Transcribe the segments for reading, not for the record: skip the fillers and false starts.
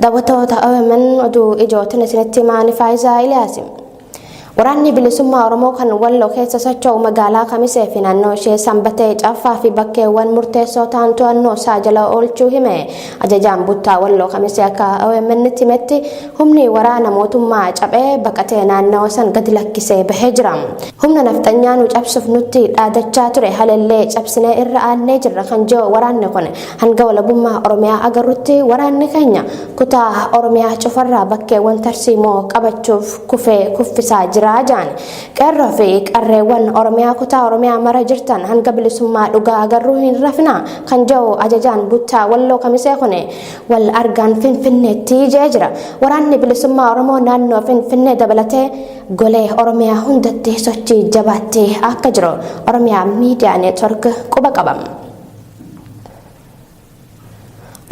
Daawwattoota OMN, oduu ijootin isinitti himaa, Faayisaa Iliyaasi. Waraanni Bilisummaa Oromoo kan Walloo keessa socho'u magaalaa Kamisee fi naannoo ishee Sanbatee Caffaa fi bakkeewwan murteessoo ta'an to'annoo isaa jala oolchuu hime. Ajajaan buttaa Walloo Kamisee akka OMN'tti himetti, humni waraana mootummaa cabee baqatee naannoo san gadi lakkisee bahee jira. Humna nafxanyaa nu cabsuuf nutti dhaadachaa ture haleellee cabsinee irra aannee jirra kan jiru waraanni kun, hanga walabummaa Oromiyaa agarrutti waraanni keenya kutaa Oromiyaa cufarraa bakkeewwan tarsiimoo qabachuuf kufee kuffisaa jira jaan. Qeerroo fi qarreewwan Oromiyaa kutaa Oromiyaa mara jirtan, hanga bilisummaa dhugaa agarruu hin rafina kan jiru ajajaan buttaa Walloo Kamisee kun, wal argaan Finfinneetti jee jira. Waraanni Bilisummaa Oromoo naannoo Finfinnee dabalatee golee Oromiyaa hundatti sochii jabaatti akka jiru Oromiyaa Miidiyaa Neetwork quba qaba.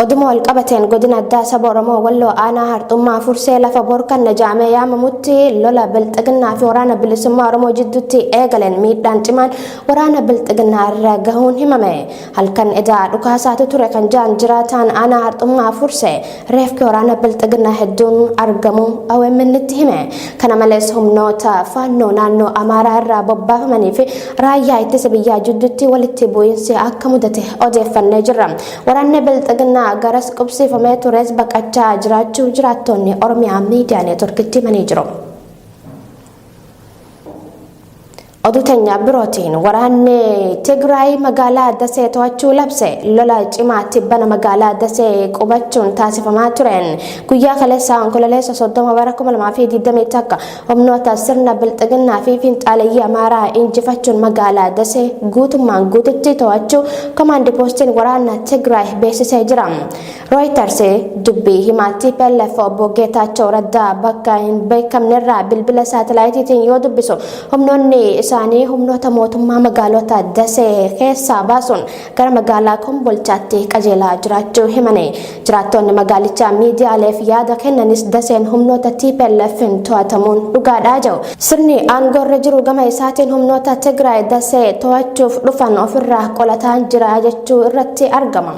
Oduma wal qabateen, godina addaa saba Oromoo Walloo aanaa Harxummaa Fursee lafa Borkan Najaamee yaamamutti lola Bilxiginnaa fi waraana Bilisummaa Oromoo jidduutti eegaleen miidhaan cimaan waraana Bilxiginnaa irra gahuun himame. Halkan edaa dhukaasaatu ture kan jaan jiraataan aanaa Harxummaa Fursee, reefki waraana Bilxiginnaa hedduun argamu OMN'tti hime. Kana malees humnoota Faannoo naannoo Amaaraa irraa bobbaafamanii fi raayyaa ittisa biyyaa jidduutti walitti bu'iinsi akka mudate odeeffannee jirra. Waraanni Bilxiginnaa garas qubsiifamee tures baqachaa jiraachuu jiraattonni Oromiyaa Miidiyaa Neetworkitti himanii jiru. Oduu teenya birootiin, waraanni Tigraay magaalaa Dasee to'achuu labse. Lola cimaa tibbana magaalaa Dasee qubachuun taasifamaa tureen guyyaa kaleessa Onkololeessa 30 bara 2021 humnoota sirna Bilxiginnaa fi fiinxaaleyyii Amaaraa injifachuun magaalaa Dasee guutummaan guututti to'achuu komaandi poostiin waraana Tigraay beeksisee jira. Reuters dubbii himaa TPLF obbo Geetaachoo Raddaa bakka hin beekamnerraa bilbila saatalaayitiitiin yoo dubbisu, humnoonni isaanii humnoota mootummaa magaalota Dasee keessaa baasuun gara magaalaa Kombolchaatti qajeelaa jiraachuu himani. Jiraattonni magaalichaa miidiyaaleef yaada kennanis Daseen humnoota TPLF'n to'atamuun dhugaadhaa jiru. Sirni aangoorra jiru gama isaatiin humnoota Tigraay Dasee to'achuuf dhufan ofirraa qolataa jira jechuu irratti argama.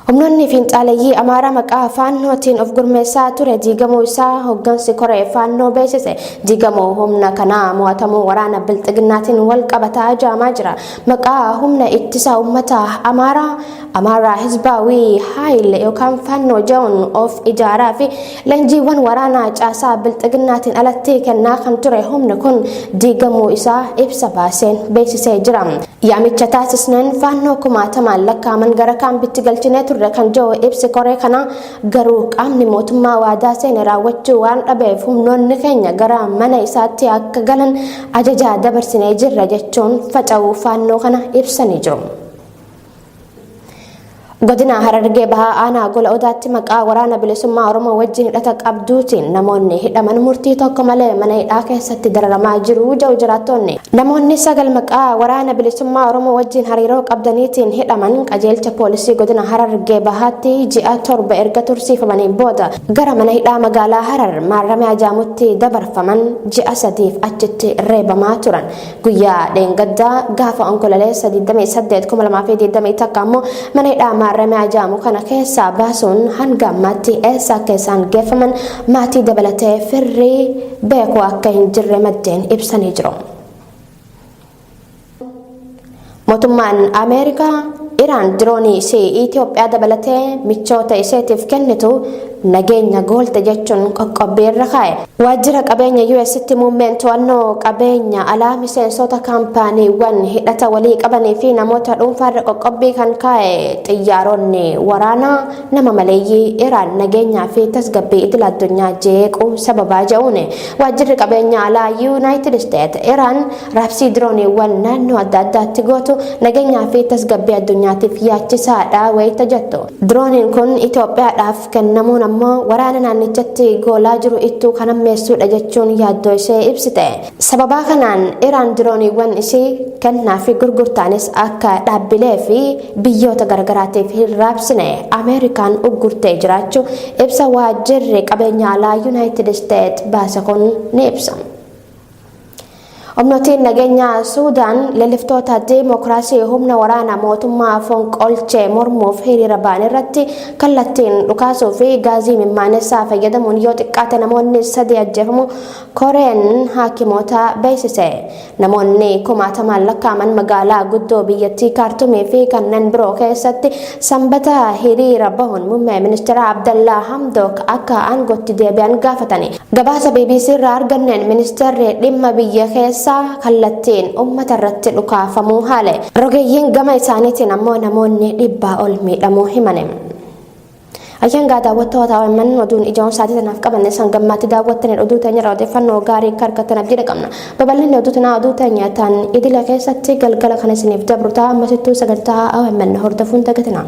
Humnoonni fiinxaaleyyii Amaaraa maqaa Faannootiin of gurmeessaa ture diigamuu isaa hooggansi koree Faannoo beeksise. Diigamuu humna kanaa mo'atamuu waraana Bilxiginnaatiin wal qabataa jaamaa jira. Maqaa humna ittisa uummata Amaaraa, Amaaraa Hizbaawii Haayil yookaan Faannoo jedhuun of ijaaraa fi leenjiiwwan waraanaa caasaa Bilxiginnaatiin alatti kennaa kan ture humni kun diigamuu isaa ibsa baaseen beeksisee jira. Yaamicha taasisneen Faannoo kumaatamaan lakkaa'aman gara kaambitti galchinee turre kan jiru ibsi koree kana, garuu qaamni mootummaa waadaa seene raawwachuu waan dhabeef humnoonni keenya gara mana isaatti akka galan ajajaa dabarsinee jirra jechuun faca'uu Faannoo kana ibsanii jiru. Godina Harargee Bahaa aanaa Gola Odaatti maqaa Waraana Bilisummaa Oromoo wajjin hidhata qabduutiin namoonni hidhaman murtii tokko malee mana hidhaa keessatti dararamaa jiru jedhu jiraattonni. Namoonni sagal maqaa Waraana Bilisummaa Oromoo wajjin hariiroo qabdaniitiin hidhaman qajeelcha poolisii godina Harargee Bahaatti ji'a 7 erga tursiifamanii booda gara mana hidhaa magaalaa Harar Maarramee Ajaamutti dabarfaman, ji'a 3f achitti reebamaa turan. Guyyaa dheengaddaa gaafa Onkololeessa 28 2021 ammoo mana hidhaa Maarramee Ajaamu kana keessaa baasuun hanga ammaatti eessa akka isaan geeffaman maatii dabalatee firri beeku akka hin jirre maddeen ibsanii jiru. Mootummaan Ameerikaa Iraan diroonii ishee Itoophiyaa dabalatee michoota isheetiif kennitu nageenya goolte jechuun qoqqobbii irra kaa'e. Waajjira qabeenya US'tti muummeen to'annoo qabeenya alaa miseensota kaampaaniiwwan hidhata walii qabanii fi namoota dhuunfaarra qoqqobbii kan kaa'e, xiyyaaronni waraanaa nama maleeyyii Iraan nageenyaa fi tasgabbii idil addunyaa jeequu sababaa jedhuun. Waajjirri qabeenya alaa Yuunaayitid Isteet Iraan raabsii dirooniiwwan naannoo adda addaatti gootu nageenyaa fi tasgabbii addunyaatiif yaachisaadha wayita jettu, dirooniin kun Itoophiyaadhaaf kennamuun ammoo waraana naannichatti goolaa jiru ittuu kan hammeessuudha jechuun yaaddoo ishee ibsite. Sababaa kanaan Iraan dirooniiwwan ishii kennaa fi gurgurtaanis akka dhaabbilee fi biyyoota garagaraatiif hin raabsine Ameerikaan uggurtee jiraachuu ibsa waajjirri qabeenya alaa Yuunaayitid Isteet baase kun ni ibsa. Humnootiin nageenyaa Suudaan leelliftoota diimokiraasii humna waraana mootummaa fonqolchee mormuuf hiriira ba'an irratti kallattiin dhukaasuu fi gaazii mimmaanessaa fayyadamuun yoo xiqqaate namoonni 3 ajjeefamu koreen haakimoota beeksise. Namoonni kumaatamaan lakkaa'aman magaalaa guddoo biyyattii Kaartumii fi kanneen biroo keessatti Sanbata hiriira bahuun muummee ministeera Abdallaa Hamdook akka aangootti deebi'an gaafatani. Gabaasa BBC irraa arganneen ministeerri dhimma biyya keessaa kallattiin uummata irratti dhukaafamuu haale. Rogeeyyiin gama isaaniitiin ammoo namoonni 100 ol miidhamuu himani. Ayyangaa daawwattoota OMN, oduun ijoon sa'aatii tanaaf qabanne san gammaatti daawwattaniin oduu teenya irraa odeeffannoo gaarii akka argattan abdii qabna. Babal'inni oduu tanaa oduu teenya tan idila keessatti galgala kan isiniif dabru ta'a. Ammasittuu sagantaa OMN hordofuun dagatina.